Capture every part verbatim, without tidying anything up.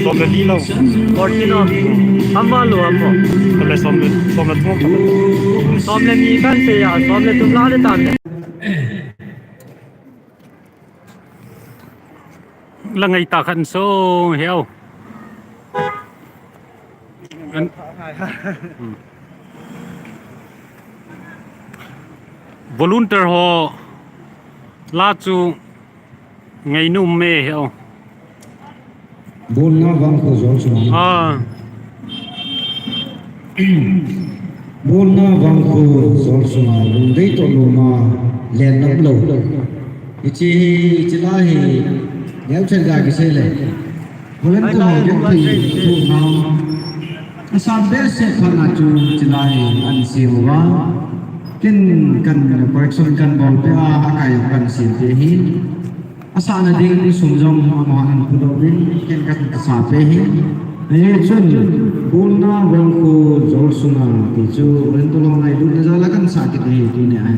Som le li lo. Forty no. Ham valu ham mo. Som le, som le, som le thum. Som le ni kan sei a, som le thum la le tam le. La ngai ta khan so hiau. An-, hmm. Volunteer ho la chu ngainom e hiau. Bolna vangkho jol sunga. Ah. Bolna vangkho jol sunga lungdei toh loma len nop lou. Hiche hi, hiche la hi, neocha ga kisei le. Volunteer ho jong thei thu na. Asam behseh phat na chu hiche la hi ahin sem uva. Ken kan correction kan bol peh a, akai jong kan sem peh hi. Asahna ding sum jong amaho ahin pudoh uvin, ken kahin sa peh hi. Hichun, bolna vangkho jol sunga ti chu, volunteer ho ngailutna jal a kahin sa kit hi, ti ne ahi.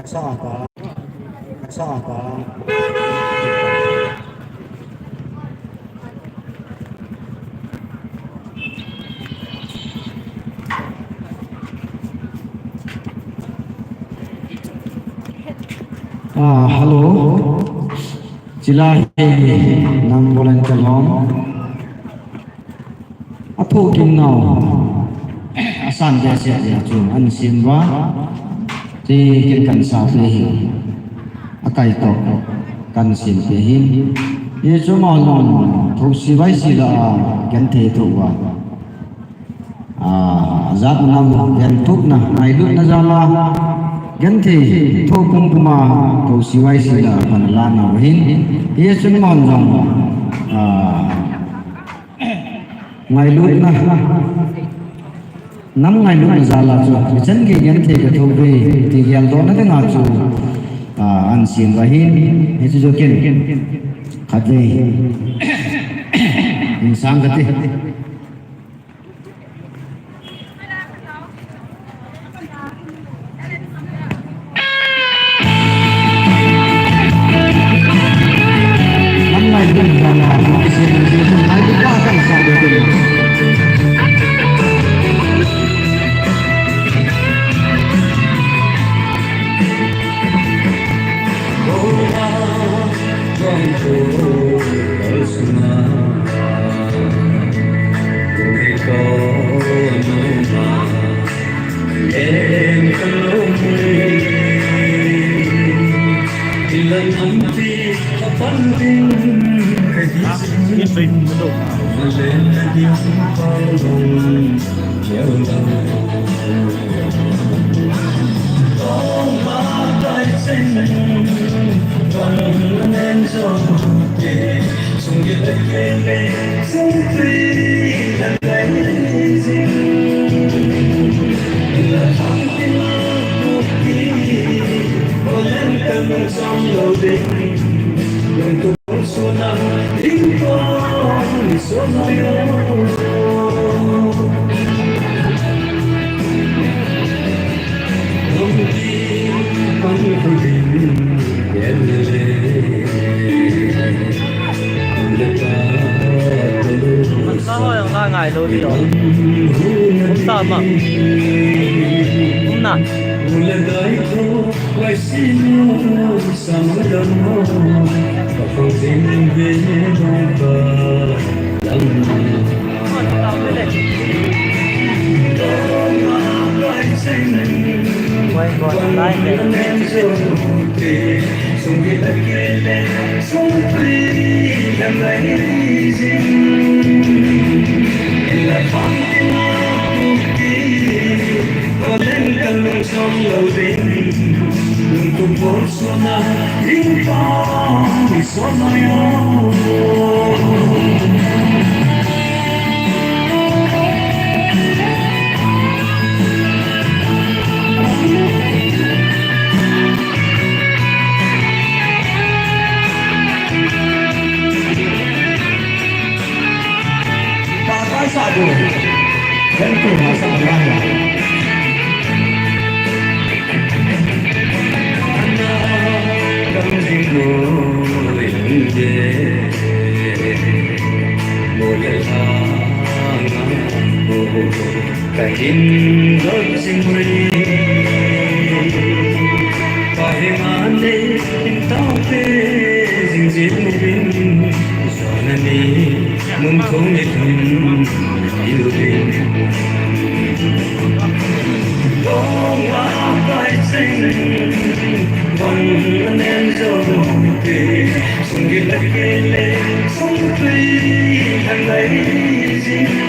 Kasata, kasata. Ah, hello. Chilai hi nam volunteer lom. Athu kin nau. Asan de se ya chu an sim va. Ti kin kan sa pe hi. Akai to kan sim pe hin. Ye chu ma lom. Thu si vai si la kan the thu va. Ah, jat nam, gentuna, ngailutna jal a, genthei, tho pum pum a, tho si vai si la, pan la na hin. Hi chun mon jong, ah, ngailutna, nam ngailutna jal a chu, mi chan gei genthei ka tho ve, ti gel do na ding a chu, ah, an sim va hin, hi chu jokin, khat ve, insang ka ti. Sa ho yang la ngai lo di lo. Um sa ma. Um na. Kahin dot jing ri, pa hi mane in tau te jing jing rin, zona ni mun thong ni thum ilu rin. Dong a kai cheng, dong a nen zo te, sung ki ta ke le, sung tui ta lai jing.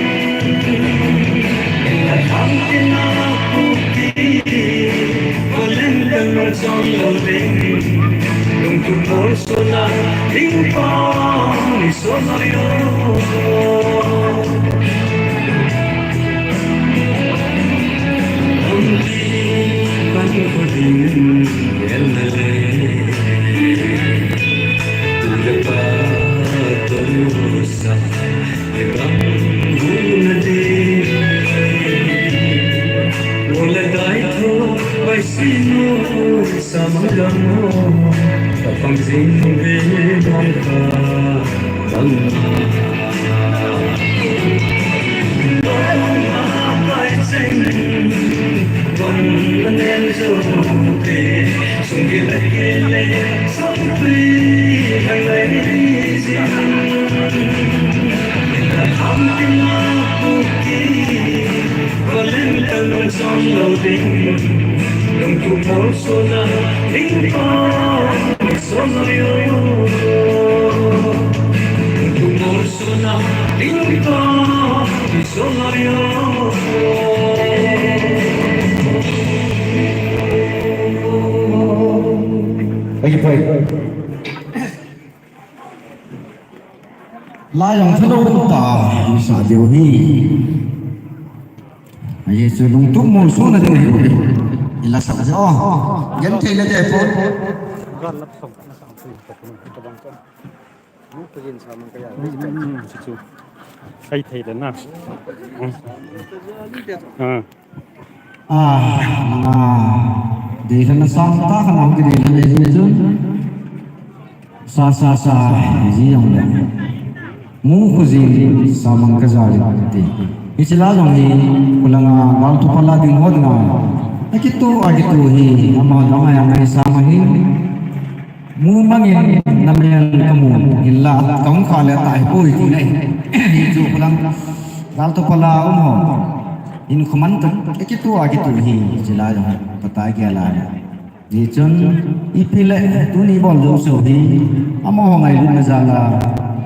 Lai jong thalou ta, sa diu hi. Ahi chu lungtup molsona diu hi. Ila sa, oh, genthei na te po. Kai thei le na. Ah. Ah, ah, dei lhana sang ta kha nau ki dei lhana hi chun. Sa, sa, sa, ji jong le. Mu khojin, sa mang ka ja le ti. Hiche la jong hi, khulanga gal thu pala ding ho dinga. Akitu, akitu hi, ama jong a ngai sa ma hi. Mu mangin na mel ka mu, hinla ka hung kha le ta hi poi ti nai. Hichu khulang gal to pala um ho. In khuman to, akitu, akitu hi, chila jong, pata kia la. Hichun, ipi le, tuni bol jo so hi, amaho ngailutna jal a,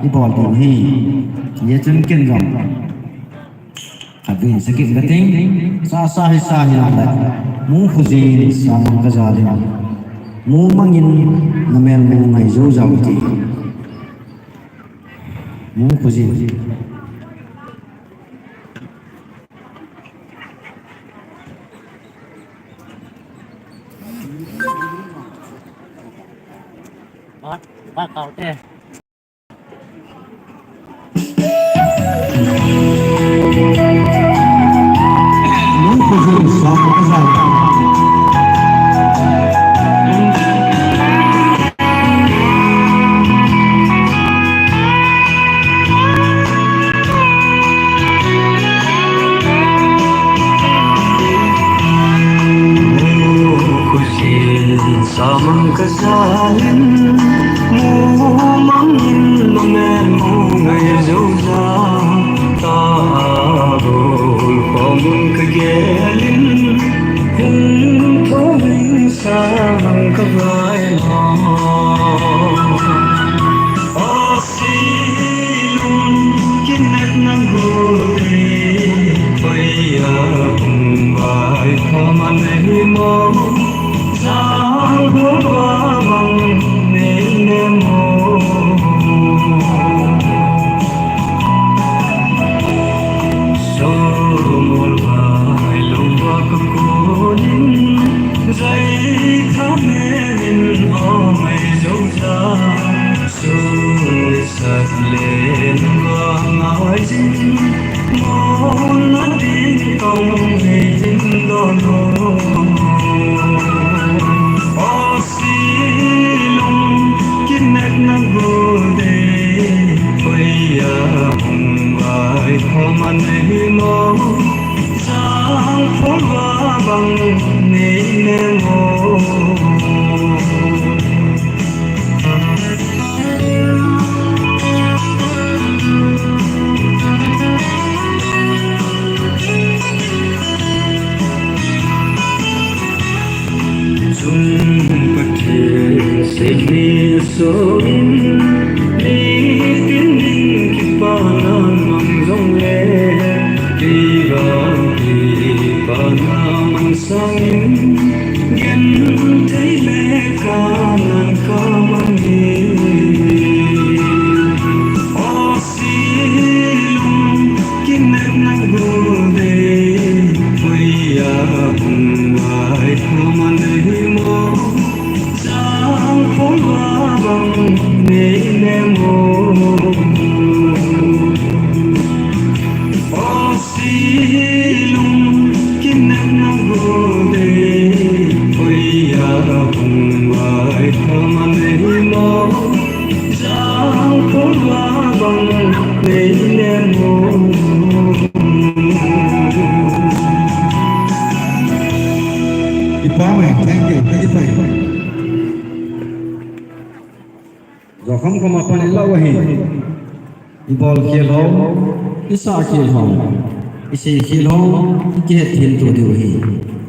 i bol diu hi. Hichun ken jong. Khatvei sakit kating, sa sa hi sa hi nang le. Mu khojin sa mang ka ja le. Mu mangin na mel mu ngai jo jao ti. Mu khojin. Ba, ba kau te. Samang kajalin, mu mangin, mame mu ngai jo ja, ta bol khomun kagelin, hung thomin samang kavai lo. Silung kinepna guldi, paiya hung vai pha man hi mo, sang ho va mang nei ne mo. Somol vai lung va ka konin, jai tha ne min o mai jo ja. Sat len vang ai jin, mon na ding kong nei jin don ho. O silung kinepna guldi, paiya hung vai pha man hi mo. Sang pho va bang nei ne mo. Chung Pathen seimin somin, nitin ding kipana mang jongle, kei vang kipana mang sangin, genthei le kanan kamang e. O silung kinepna guldi, paiya hung vai pha man hi mo. Sang pho va bang nei ne mo. O silung kinepna guldi, paiya hung vai pha man hi mo. Sang pho va bang nei ne mo. Ipa mai, thank you, thank you, thank you. Jokham kham a pan ilah u ahi. Ibol khel ho, isah khel ho. Isei khel ho, kihet them to diu ahi.